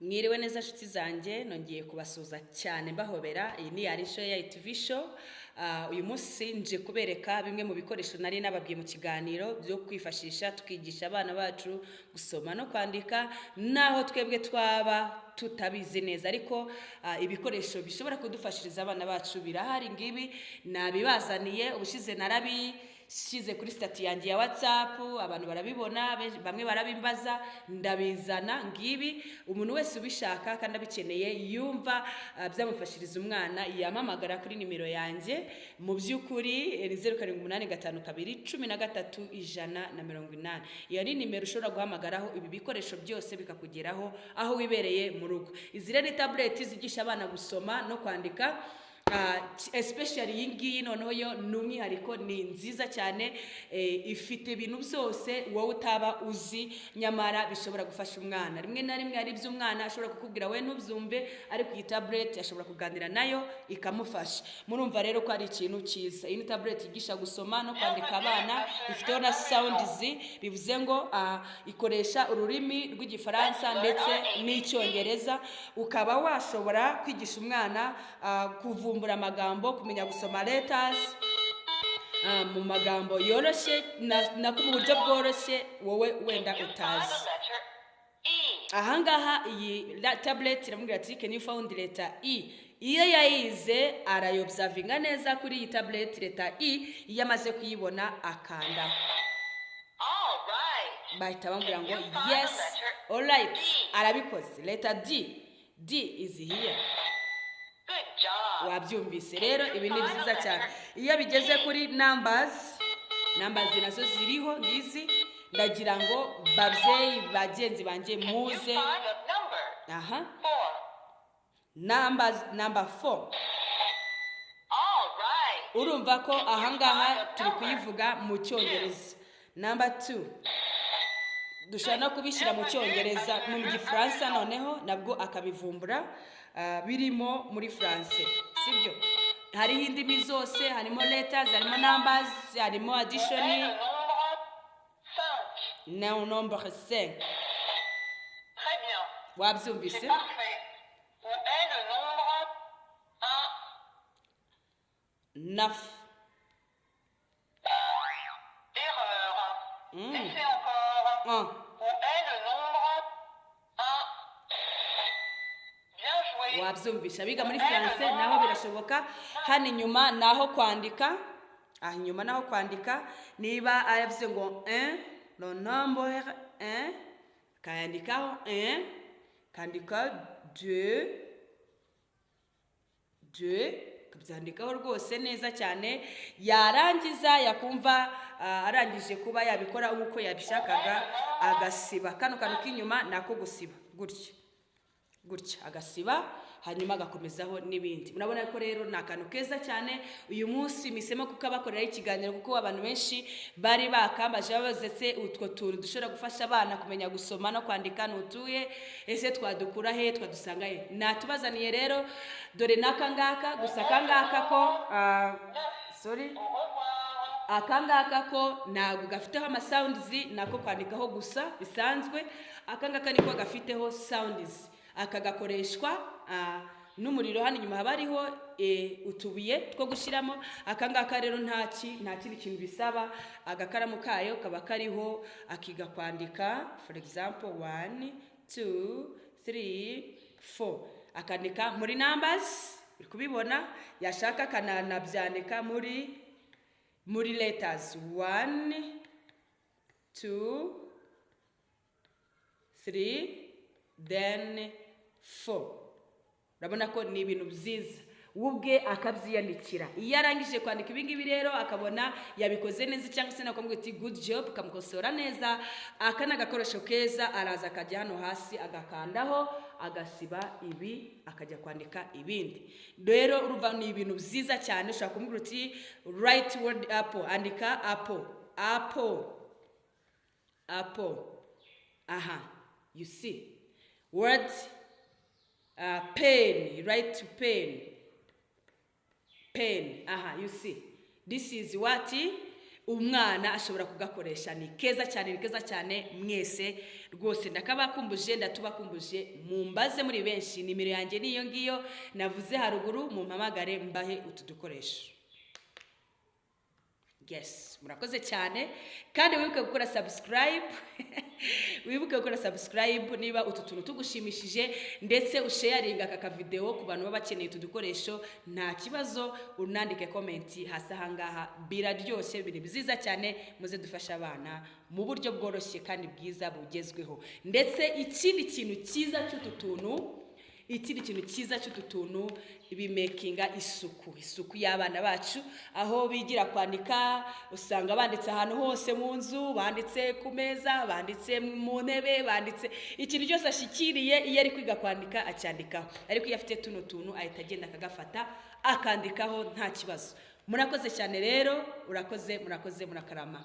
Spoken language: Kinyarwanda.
Mwiriwe neza nshuti zanjye, nongeye kubasuhuza cyane mbahobera. Iyi ni Yarisho ya TV show. Uyu munsi nje kubereka bimwe mu bikoresho nari nababwiye mu kiganiro byo kwifashisha tukigisha abana bacu gusoma no kwandika, naho twebwe twaba tutabizi neza, ariko ibikoresho bishobora kudufashiriza abana bacu birahari. Ngibi nabibazaniye. Ubushize narabishyize kuri status yanjye ya WhatsApp, abantu barabibona, bamwe barabimbaza, ndabizana. Ngibi, umuntu wese ubishaka kandi abikeneye, yumva byamufashiriza umwana, yampamagara kuri nimero yanjye. Mu by'ukuri ni 0785213180. Iyo ni nimero ushobora guhamagaraho, ibi bikoresho byose bikakugeraho aho wibereye mu rugo. Izi rero ni tablet zigisha abana gusoma no kwandika. Especially iyi ngiyi noneho yo ni umwihariko, ni nziza cyane, ifite ibintu byose wowe utaba uzi nyamara bishobora gufasha umwana. Rimwe na rimwe hari ibyo umwana ashobora kukubwira we ntubyumve, ariko iyi tablet ashobora kuganira nayo ikamufasha. Murumva rero ko ari ikintu cyiza. Iyi ni tablet yigisha gusoma no kwandika abana, ifiteho na sounds, bivuze ngo ikoresha ururimi rw'Igifaransa ndetse n'Icyongereza, ukaba washobora kwigisha umwana kuvumbura amagambo, kumenya gusoma letters mu magambo yoroshye nako mu buryo bworoshye wowe wenda utazi. Ahangaha iyi tablet iramubwira ati: "Can you found letter E?" Iyo yayize arayobservinga neza kuri iyi tablet letter E. Iyo amaze kuyibona akanda, bahita bamubwira ngo: "Yes, alright." Arabikoze. Letter D, D is here. Wabyumvise rero, ibi ni byiza cyane. Iyo bigeze kuri numbers, numbers nazo ziriho ngizi. Ndagira ngo babyeyi bagenzi banjye muze aha. Numbers, number 4. Urumva ko ahangaha turi kuyivuga mu Cyongereza. Number 2 dushobora no kubishyira mu Cyongereza, mu Gifaransa, noneho nabwo akabivumbura birimo muri Faranse, sibyo? Hariho indimi zose, harimo letters, harimo numbers, harimo addition. Na nombre 5. Très bien. Wabyumvise. C'est parfait. Où est le nombre 1? 9. Erreur. Essayez encore. 1. Où est le nombre 1? Bien joué. Wabyumvisha. Abiga muri Faranse naho birashoboka. Hano inyuma ni aho kwandika, aha inyuma ni aho kwandika. Niba aravuze ngo 1, le nombre 1, akayandikaho 1, kandika 2, 2, akabyandikaho rwose neza cyane. Yarangiza, yakumva arangije kuba yabikora nk'uko yabishakaga, agasiba. Kano kantu k'inyuma ni ako gusiba, gutya gutya, agasiba, hanyuma agakomezaho n'ibindi. Murabona ko rero ni akantu keza cyane. Uyu munsi mpisemo kukabakoreraho ikiganiro kuko abantu benshi bari bakambaje, babaze: "Se utwo tuntu dushobora gufasha abana kumenya gusoma no kwandika ni utuhe? Ese twadukura he? Twadusanga he?" Natubazaniye rero. Dore n'aka ngaka gusa, aka ngaka ko sorry, Au revoir. aka ngaka ko ntabwo gafiteho amasounds, ni ako kwandikaho gusa bisanzwe. Aka ngaka niko gafiteho sounds. Aka gakoreshwa n'umuriro. Hano inyuma haba hariho utubuye two gushyiramo. Aka ngaka rero nta kindi kintu bisaba. Agakaramu kayo kaba kariho, akiga kwandika, for example, 1, 2, 3, 4, akandika muri numbers, uri kubibona. Yashaka akananabyandika muri letters, 1, 2, 3, then 4. Urabona ko ni ibintu byiza, we ubwe akabyiyandikira. Iyo arangije kwandika ibi ngibi rero, akabona yabikoze neza, cyangwa se nakamubwira uti: "Good job," ukamukosora neza. Aka ni agakoresho keza. Araza akajya hano hasi, agakandaho, agasiba ibi, akajya kwandika ibindi. Rero urumva ni ibintu byiza cyane. Ushobora kumubwira uti: "Write word apple," andika apple, apple, apple. Aha, you see, word pen, write pen, pen. Aha, you see, this is what Umwana ashobora kugakoresha. Ni keza cyane, ni keza cyane. Mwese rwose ndakabakumbuje, ndatubakumbuje. Mumbaze muri benshi, nimero yanjye niyo ngiyo navuze haruguru, mumpamagare mbahe utu dukoresho. Yes, murakoze cyane. Kandi wibuke gukora subscribe, wibuke gukora subscribe niba utu tuntu tugushimishije, ndetse usharinga aka kavidewo ku bantu baba bakeneye utu dukoresho. Nta kibazo, unandike comment hasi ahangaha. Biraryoshye, biri byiza cyane. Muze dufashe abana mu buryo bworoshye kandi bwiza bugezweho. Ndetse ikindi kintu cyiza cy'utu tuntu, ikindi kintu cyiza cy'utu tuntu, bimakinga isuku, isuku y'abana bacu. Aho bigira kwandika, usanga banditse ahantu hose mu nzu, banditse ku meza, banditse mu ntebe, banditse ikintu cyose ashyikiriye. Iyo ari kwiga kwandika acyandikaho, ariko iyo afite tuno tuntu ahita agenda akagafata akandikaho nta kibazo. Murakoze cyane rero, urakoze, murakoze, murakarama.